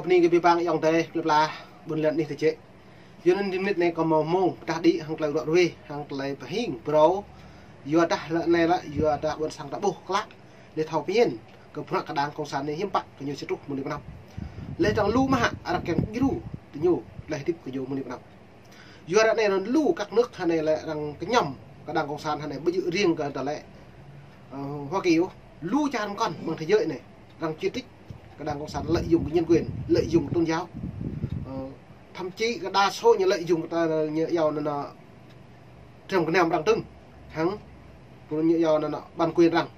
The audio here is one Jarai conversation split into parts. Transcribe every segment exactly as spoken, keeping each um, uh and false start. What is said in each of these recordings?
Anai kơ abih bang ayŏng adơi plơi pla ƀôn lan anih tơčĕ. Yua anŭn rĭm mơnit anai kâo hmâo mông pơdah đĭ hăng tơlơi ruă ruê, hăng tơlơi pơhing pơrâo. Yua dah lĕ anai lĕ, yua dah ƀôn sang ta ƀuh klă, laih thâo pơmĭn kơ bruă kơ đảng cộng sản anai hiư̆m pă kơ ñu či truh mơ̆ng anai pơ anăp. Laih dơ̆ng lu mơ̆ hă arăng kiăng djru tơ ñu tơlơi hơdip kơ ñu mơ̆ng anai pơ anăp. Yua ră anai anŭn lu các nước hơnai lĕ arăng kơñăm kơ đảng cộng sản hơnai, ƀu djơ̆ riêng kơ tơlơi, ơ, Hoa Kỳ ôh. Lu čar mơkŏn mơ̆ng thế giới anai arăng chỉ trích kơ đảng cộng sản lợi dụng kơ nhân quyền, lợi dụng tôn giáo. Ờ, thậm chí kơ đa số ñu lợi dụng kơ ta ñu iâu anŭn, anŭn, trơm kơnăm arăng dơ̆ng, hăng ñu iâu anŭn, anŭn, bản quyền arăng.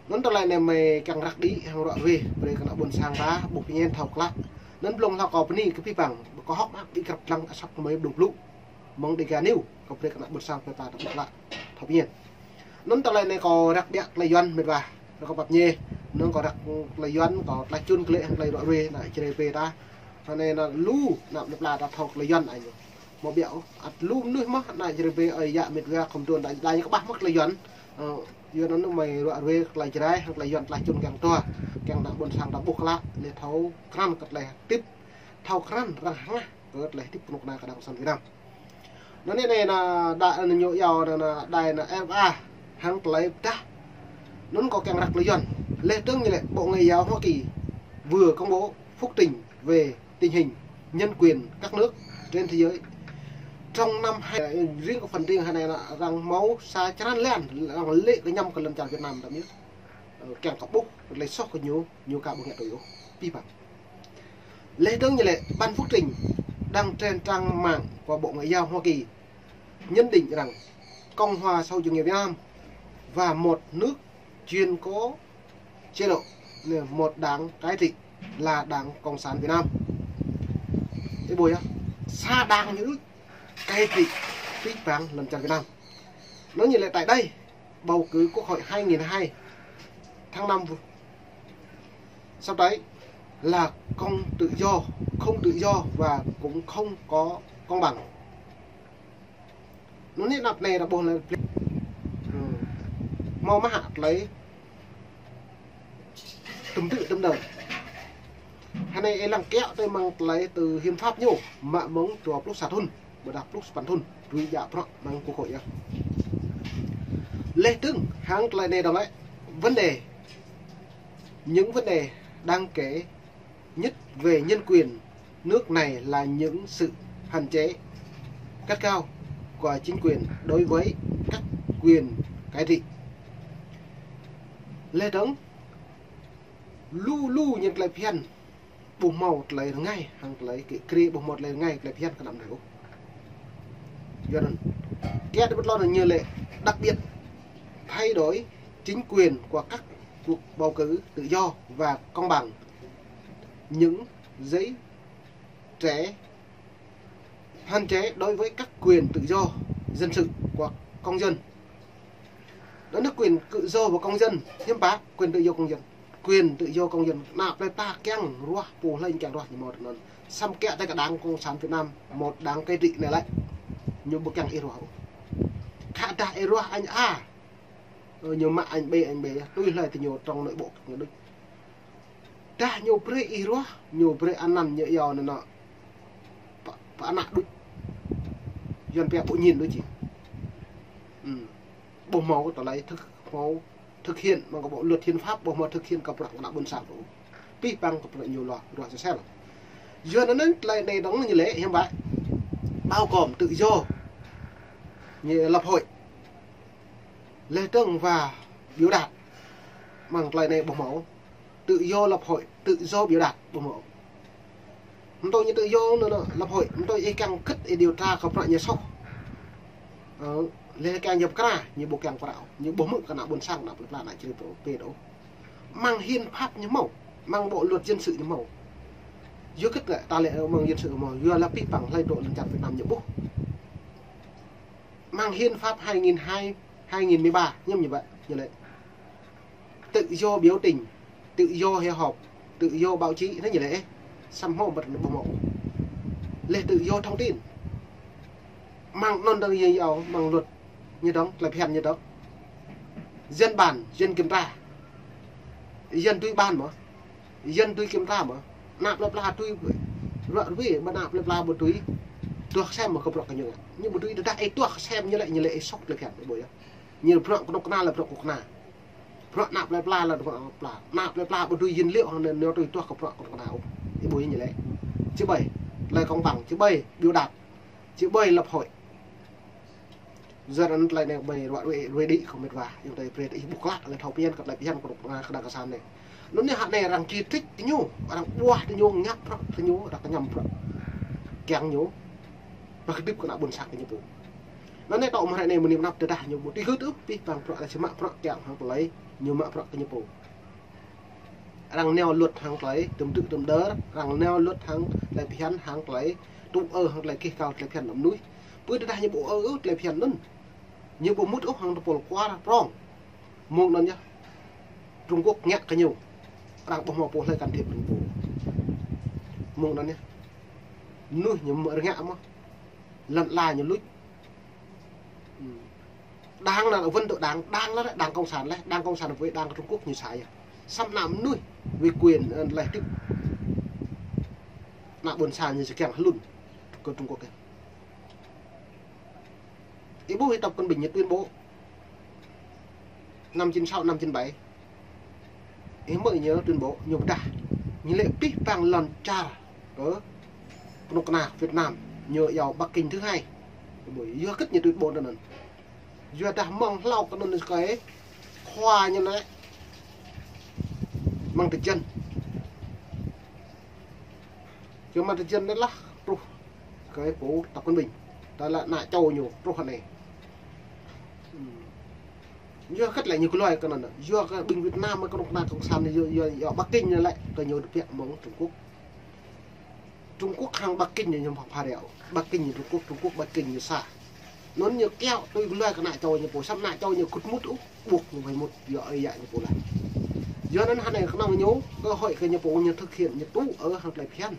Anŭn tơlơi anai mơi kiăng răk đĭ hăng ruă ruê, brơi kơ ană ƀôn sang ta ƀuh pơmĭn thâo klă. Anŭn blung hlâo kâo bơni kơ abih bang, kâo hơ̆k mơak ƀu krăp lăng asăp kơ mơi dŏ blŭ mơ̆ng Dega News, kâo brơi kơ ană ƀôn sang plơi pla ta ƀuh klă, thâo pơmĭn. Anŭn tơlơi anai kâo răk ƀiă tơlơi Yuan mĕt wa, ră kâo pap ñe. Anŭn kâo răk tơlơi Yuan, kâo tlaih čun glaĭ hăng tơlơi ruă ruê ană Jrai ƀe ta. Hơnai anŭn lu ană plơi pla ta thâo tơlơi Yuan anai. Hmâo ƀiă ôh, ăt lu mơnuih mơ̆n ană Jrai ƀe ơi yă mĕt wa khŏm tuan đa, đa ñu kơƀah mơ̆ tơlơi Yuan. Ơ, Yuan anŭn mơi ruă ruê tơlơi Jrai hăng tơlơi Yuan tlaih čun kiăng tua, kiăng ană ƀôn sang ta ƀuh klă, laih thâo krăn kơ tơlơi hơdip, thâo krăn răng hơngah kơ tơlơi hơdip kơnuk kơna kơ đảng cộng sản Việt Nam. Anŭn anai, anŭn đa, anŭn ñu iâu anŭn, anŭn đài anŭn R F A hăng tơlơi pơdah. Anŭn kâo kiăng răk tơlơi Yuan. Laih dơ̆ng ñu lĕ Bộ Ngoại giao Hoa Kỳ vừa công bố phúc trình về tình hình nhân quyền các nước trên thế giới. Trong năm hai, riêng kơ phần riêng hơnai anŭn arăng hmâo sa črăn lan arăng lĕ kơñăm kơ lŏn čar Việt Nam ta mơ̆n. Ơ, kiăng kơ ƀuh tơlơi soh kơ ñu, ñu aka ƀu ngă tui ôh, abih bang. Laih dơ̆ng ñu lĕ bản phúc trình đăng trên trang mạng của Bộ Ngoại giao Hoa Kỳ nhận định rằng Cộng hòa xã hội chủ nghĩa Việt Nam và một nước chuyên có chế độ, một đảng cai trị là Đảng Cộng sản Việt Nam. Ih ƀuh yơh, sa đảng ñu cai trị abih bang lŏn čar Việt Nam. Anŭn ñu lĕ tại đây, bầu cử quốc hội hai nghìn hai tháng năm sắp tới là không tự do, không tự do và cũng không có công bằng. Anŭn anai anăp anai ta ƀuh lĕ, ơ, hmâo mơ̆ hă tơlơi tŭm tư̆ tŭm đơ̆ng. Hơnai ih lăng kiăng tui mơ̆ng tơlơi tơ hiến pháp ñu, mă mơ̆ng dua pluh sa thŭn, ƀôdah pluh sapăn thŭn, tui djă prŏ mơ̆ng quốc hội yơh. Laih dơ̆ng hăng tơlơi anai dơ̆ng lĕ, vấn đề, những vấn đề đáng kể nhất về nhân quyền nước này là những sự hạn chế gắt gao của chính quyền đối với các quyền cai trị. Laih dơ̆ng lu lu ñu tơlơi phiăn ƀu hmâo tơlơi rơngai, hăng tơlơi kơ krê ƀu hmâo tơlơi rơngai tơlơi phiăn kơ anăp anai ôh. Yua anŭn, kiăng tơlơi ƀu tlôn ñu lĕ đặc biệt thay đổi chính quyền của các cuộc bầu cử tự do và công bằng, những giới trẻ, hạn chế đối với các quyền tự do dân sự của công dân. Đó là quyền tự do của công dân, hiến pháp, quyền tự do công dân. Quyền tự do công dân, anăp plơi pla kiăng ruah, pô hlơi kiăng ruah ñu hmâo tơ anŭn. Samơ̆ kiăng tui kơ đảng cộng sản Việt Nam, một đảng cai trị anai lĕ, ñu ƀu kiăng ih ruah. Khă dah ih ruah anh A, ơ, ñu mă anh B, anh B, tui hlơi tơ ñu trong nội bộ ñu đôč. Dah ñu brơi ih ruah, ñu brơi anăn ñu iâu anŭn, anŭn pơ, pơ ană đôč. Yuan pia ƀu ñin đôč či. Hm. Ƀu hmâo tơlơi thực, hmâo thực hiện mơ̆ng kơ bộ luật hiến pháp, ƀu hmâo thực hiện kơ bruă kơ ană ƀôn sang ôh. Abih bang kơ bruă ñu lŏ ruah sơsel. Yua anŭn tơlơi anai dơ̆ng ñu lĕ hiư̆m pă? Bao gồm tự do, như lập hội, laih dơ̆ng và biểu đạt. Mơ̆ng tơlơi anai ƀu hmâo. Tự do lập hội, tự do biểu đạt, ƀu hmâo. Mơ̆ tui ñu tự do anŭn, anŭn lập hội, mơ̆ tui ih kiăng kơ̆t ih điều tra kơ bruă ñu soh. Ơ, laih kiăng ñu pơkra, ñu ƀu kiăng pơkra, ñu ƀu hmư̆ kơ ană ƀôn sang, ană plơi pla, ană Jrai ƀe đôč. Mơ̆ng hiến pháp ñu hmâo, mơ̆ng bộ luật dân sự ñu hmâo. Yua kơ ta lĕ mơ̆ng dân sự hmâo, yua lĕ abih bang hlơi dŏ lŏn čar Việt Nam ñu ƀuh. Mơ̆ng hiến pháp hai nghìn hai, hai nghìn mười ba, hiư̆m ñu ƀă, ñu lĕ tự do biểu tình, tự do hội họp, tự do báo chí, anŭn ñu lĕ, ơ, samơ̆ ƀu hmâo, ƀu hmâo. Laih tự do thông tin. Mơ̆ng anŭn dơ̆ng yơh, mơ̆ng luật ñu dơ̆ng, tơlơi phiăn ñu dơ̆ng. Dân bàn, dân kiểm tra. Dân tui bàn mơ̆. Dân tui kiểm tra mơ̆. Ană plơi pla tui, ră ruai, ƀơi ană plơi pla ƀu tui. Tuah sem mă kơ bruă kơ ñu. Ñu ƀu tui tơdah ih tuah sem ñu lĕ, ñu lĕ ih sŏk tơlơi phiăn, ih ƀuh yơh. Ñu bruă kơnuk kơna lĕ bruă kơnuk kơna. Bruă ană plơi pla lĕ bruă kơnuk kơna. Ană plơi pla ƀu tui yin liu hăng anŭn, ñu tui tuah kơ bruă kơnuk kơna ôh. Ih ƀuh ñu lĕ. Či ƀai tơlơi công bằng, či ƀai biểu đạt, či ƀai lập hội. Yua anŭn tơlơi anai ƀai ră ruai, ruai đĭ kơ met wa. Yua tơlơi brơi ih ƀuh klă, tơlơi thâo phiăn, kơ tơlơi phiăn kơ kơnuk kơna kơnang kơsan anai. Anŭn anai hă anai arăng chỉ trích kơ ñu, arăng ƀuah kơ ñu, ngă bruă kơ ñu, arăng kơñăm bruă kiăng ñu. Ƀu kơdip kơ ană ƀôn sang kơ ñu pô. Anŭn anai tŏ mơ̆ hrơi anai mơ̆ng anăp tơdah ñu ƀu tui hơget ôh, abih bang bruă lĕ či mă bruă kiăng hăng tơlơi ñu mă bruă kơ ñu pô. Arăng nao luật hăng tơlơi tơm tư̆ tơm đơr, arăng nao luật hăng tơlơi phiăn hăng tơlơi tŭ ư hăng tơlơi kih kal tơlơi phiăn ană mơnuih. Pơ tơdah ñu ƀu ư ôh tơlơi phiăn anŭn, ñu ƀu mŭt ôh hăng tơpul kual prong. Mơ̆ng anŭn yơh Trung Quốc ngă kơ ñu. Arăng ƀu hmâo pô hlơi can thiệp kơ ñu pô. Mơ̆ng anŭn yơh mơnuih ñu mă rơngiă mơ̆. Lăn ala ñu luč. Đảng là vẫn tụ đảng, đảng là đảng cộng sản lĕ, đảng cộng sản với đảng Trung Quốc ñu sa yơh. Samơ̆ ană mơnuih vì quyền, ơ, lĕ tip. Ană ƀôn sang ñu či kiăng hlŭn kơ Trung Quốc yơh. Ih ƀuh ih Tập Cận Bình ñu tuyên bố năm chín sáu, năm chín bảy. Ih mơ̆ ñu tuyên bố, ñu pơdah. Ñu lĕ abih bang lŏn čar kơ kơnuk kơna Việt Nam, ñu iâu Bắc Kinh thứ hai. Ih ƀuh, yua hơget ñu tuyên bố anŭn. Yua dah mơ̆ng hlâo kơ anŭn kơ khua ñu anai. Mơ̆ng tơjăn. Yua mơ̆ng tơjăn anai lah truh kơ pô Tập Cận Bình. Tơdah lĕ ană čô ñu truh anai. Yua hơget lĕ ñu gloi kơ anŭn. Yua kơ ƀing Việt Nam mơ̆ kơnuk kơna cộng sản yua, yua, yua Bắc Kinh anai lĕ kơ ñu tơbiă mơ̆ng Trung Quốc. Trung Quốc hăng Bắc Kinh ñu pha reo. Bắc Kinh ñu Trung Quốc, Trung Quốc Bắc Kinh ñu sa. Anŭn ñu kiaŏ tui gloi kơ ană čô ñu pô, samơ̆ ană čô ñu kŭt mŭt ôh, ƀuh ñu ƀu mŭt, yua ơi yă ñu pô lah. Yua anŭn hơnai kơnơ̆ng ñu, cơ hội kơ ñu pô ñu thực hiện ñu tŭ ư hăng tơlơi phiăn.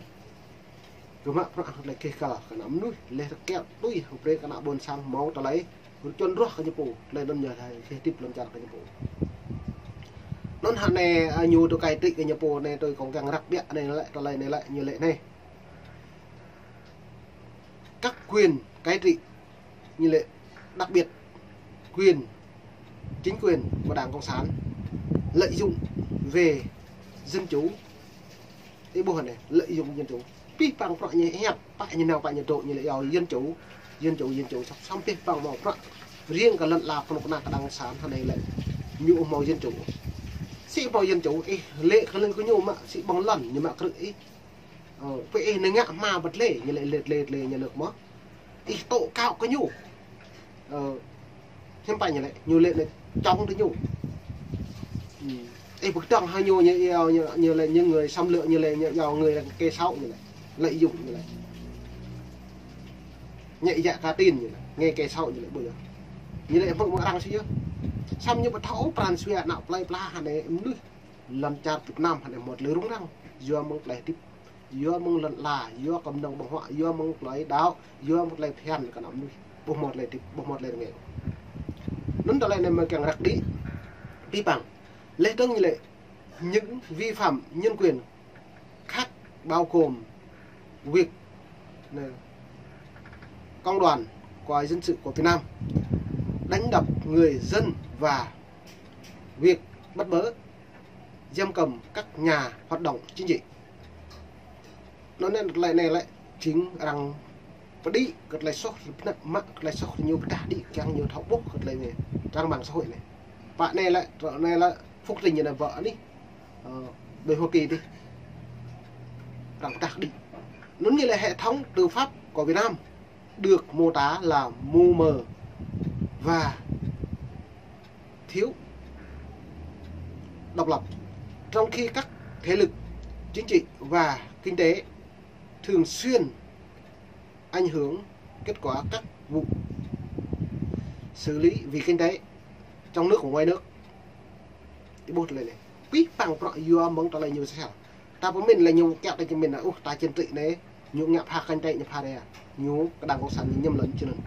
Kơ mă bruă hăng tơlơi kih kal kơ ană mơnuih, lĕ rơkâo tui hăng brơi kơ ană ƀôn sang hmâo tơlơi rơčon ruah kơ ñu pô, tơlơi anŭn ñu lĕ hơdip lŏn čar kơ ñu pô. Anŭn hơnai, ơ, ñu tui cai trị kơ ñu pô anai tui kông kiăng răk biă anai lĕ, tơlơi anai lĕ, ñu lĕ anai. Các quyền cai trị, ñu lĕ đặc biệt quyền chính quyền của Đảng Cộng sản lợi dụng về dân chủ. Ih ƀuh anai, lợi dụng dân chủ. Abih bang bruă ñu hiăp, pă ñu nao, pă ñu dŏ, ñu lĕ iâu dân chủ, dân chủ, dân chủ, samơ̆ abih bang hmâo bruă. Riêng kơ lŏn ala kơnuk kơna kơ Đảng Cộng sản hơnai lĕ ñu hmâo dân chủ. Sĭ hmâo dân chủ, ih lĕ kơ lĕ kơ ñu mă, sĭ ƀơ̆ng lŏn, ñu mă krư̆ ih. Ơ, pơ ih nao ngă hmua bơtlê, ñu lĕ lĕ lĕ lĕ ñu lĕ mơ̆. Ih tŏ kâo kơ ñu. Ơ, hiư̆m pă ñu lĕ, ñu lĕ anai čŏng tơ ñu. Ih pơkơdơ̆ng hăng ñu, ñu iâu, ñu, ñu lĕ những người xâm lược, ñu lĕ ñu iâu người là kẻ xấu ñu lĕ. Lợi dụng ñu lĕ. Nhẹ dạ cả tin ñu lĕ. Nghe kẻ xấu ñu lĕ ƀu yơh. Ñu lĕ hmư̆ mơ̆ng arăng sĭ yơh. Samơ̆ ñu ƀu thâo pran jua ană plơi pla hơnai mơnuih. Lŏn čar Việt Nam hơnai hmâo tơlơi rŭng răng. Yua mơ̆ng tơlơi hơdip. Yua mơ̆ng lŏn ala, yua kơnơ̆ng ƀơ̆ng huă, yua mơ̆ng tơlơi đaŏ, yua mơ̆ng tơlơi phiăn kơ ană mơnuih. Ƀu hmâo tơlơi hơdip, ƀu hmâo tơlơi rơngiao. Anŭn tơlơi anai mơ̆ kiăng răk đĭ. Abih bang. Lĕ dơ̆ng ñu lĕ những vi phạm nhân quyền khác bao gồm việc, nè, công đoàn của dân sự của Việt Nam đánh đập người dân và việc bắt bớ, giam cầm các nhà hoạt động chính trị. Anŭn anai tơlơi anai lĕ jing arăng pơđĭ kơ tơlơi soh, pơnă mă kơ tơlơi soh ñu pơdah đĭ kiăng ñu thâo ƀuh kơ tơlơi anai. Trang mạng xã hội anai. Pă anai lĕ, trŏ anai lĕ, Phúc Trình ñu anai ƀă anai. Ơ, ƀơi Hoa Kỳ dih. Arăng pơdah đĭ. Anŭn ñu lĕ hệ thống tư pháp của Việt Nam được mô tả là mù mờ và thiếu độc lập, trong khi các thế lực chính trị và kinh tế thường xuyên ảnh hưởng kết quả các vụ xử lý vì kinh tế trong nước và ngoài nước. Ih ƀuh tơlơi anai. Abih bang bruă yua mơ̆ng tơlơi ñu sel. Ta pơmĭn lĕ ñu kiaŏ tơ čơmĭn, ơ, ta chính trị anai, ñu ngă pha kinh tế ñu pha ră. Ñu kơ Đảng Cộng sản ñu ñăm lŏn čơnăn.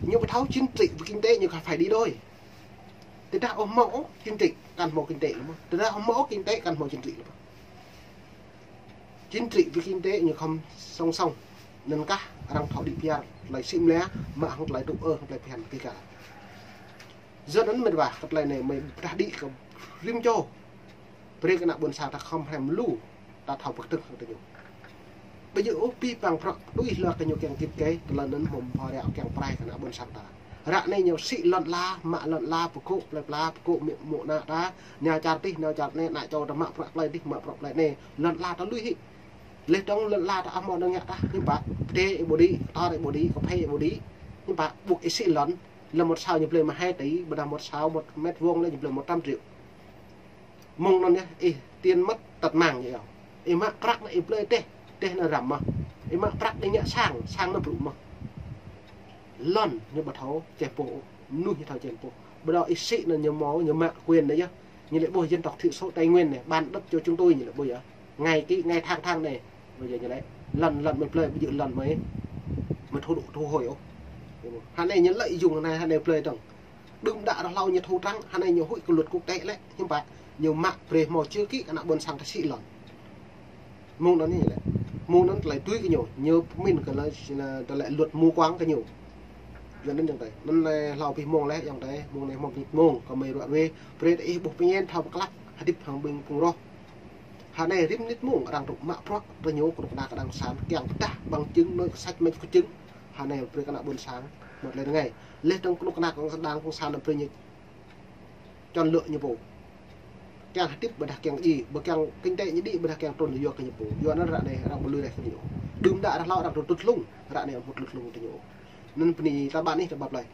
Ñu ƀu thâo chính trị với kinh tế ñu kơ phải đi đôi. Tơdah ƀu hmâo ôh chính trị, kăn hmâo kinh tế lĕ mơ̆. Tơdah ƀu hmâo ôh kinh tế, kăn hmâo chính trị lĕ mơ̆. Chính trị với kinh tế ñu khŏm song song. Anŭn kah arăng thâo đĭ piar, tơlơi sĭ mlĕ, mă hăng tơlơi tŭ ơ, hăng tơlơi phiăn kơ gah. Yua anŭn mĕt wa, kơ tơlơi anai mơi pơdah đĭ kơ rĭm čô. Brơi kơ ană ƀôn sang ta khŏm hrăm lu, ta thâo pơkơdơ̆ng hăng tơ ñu. Ƀu djơ̆ ôh pih pang prăk tui hloh kơ ñu kiăng kit kê, tơlơi anŭn hmâo pơrơ̆ kiăng prai kơ ană ƀôn sang ta. Ră anai ñu sĭ lŏn ala, mă lŏn ala, pơkŏ plơi pla, pơkŏ mĕ mŏ ană ta, nao čar tih, nao čar anai, ană čô ta mă prăk tơlơi tih, mă prăk tơlơi anai, lŏn ala ta lui hĭ. Laih dơ̆ng lŏn ala ta ăh hmâo nao ngă tah, hiư̆m pă, pơdai ih ƀu đĭ, kơtor ih ƀu đĭ, kơphê ih ƀu đĭ, hiư̆m pă, ƀuh ih sĭ lŏn, lăm một sào ñu blơi mă hai tỷ, ƀôdah một sào một mét vuông lĕ ñu blơi một trăm triệu. Mơ̆ng anŭn yơh, ih tiền mất tật mang yơh. Ih mă prăk anai ih blơi teh, teh anai răm mơ̆n. Ih mă prăk đĭ ngă sang, sang anai brŭ mơ̆n. Lŏn ñu ƀu thâo čeh pô, mơnuih ñu thâo čeh pô. Ƀôdah ih sĭ anŭn ñu hmâo, ñu mă quyền anai yơh. Ñu lĕ ƀuh dân tộc thiểu số Tây Nguyên anai, bán đất cho chúng tôi ñu lĕ ƀuh yơh. Ngày ký, ngày tháng tháng anai. Ƀu djơ̆ ñu lĕ, lŏn, lŏn mơi blơi, ƀu djơ̆ lŏn mơi, mơi thu, thu hồi ôh. Hă anai ñu lợi dụng anai, hă anai blơi dơ̆ng. Đưm đă ră hlâo ñu thu trắng, hă anai ñu huĭ kơ luật quốc tế lĕ, hiư̆m pă, ñu mă brơi hmâo chữ ký ană ƀôn sang ta sĭ lŏn. Mơ̆ng anŭn ñu lĕ, mơ̆ng anŭn tơlơi tui kơ ñu, ñu pơmĭn kơ lĕ, tơlơi luật mù quáng kơ ñu. Yua anŭn ayŏng adơi, anŭn lĕ hlâo pih mơ̆ng lĕ ayŏng adơi, mơ̆ng anai hmâo mơnit mơ̆ng, kơ mơi ruă ruê, brơi ih ƀuh pơñen thâo pơklă, hơdip hăng ƀing phung roh. Hă anai rĭm mơnit mơ̆ng arăng tŭ mă prăk tơ ñu kơnuk kơna kơ đảng cộng sản kiăng pơdah bằng chứng nói sạch mạch của chứng. Hă anai brơi kơ ană ƀôn sang mơ̆t lĕ rơngai. Laih dơ̆ng kơnuk kơna kơ đảng cộng sản brơi ñu chọn lựa ñu pô. Kiăng hơdip ƀôdah kiăng djai, ƀu kiăng kinh tế ñu đĭ ƀôdah kiăng trŭn yua kơ ñu pô. Yua anŭn ră anai arăng ƀu lui laih kơ ñu. Đưm đă ră hlâo arăng tŭ tŭt hlung, ră anai ƀu tŭt hlung tơ ñu. Anŭn bơni ta ƀan ih ta ƀap lơi.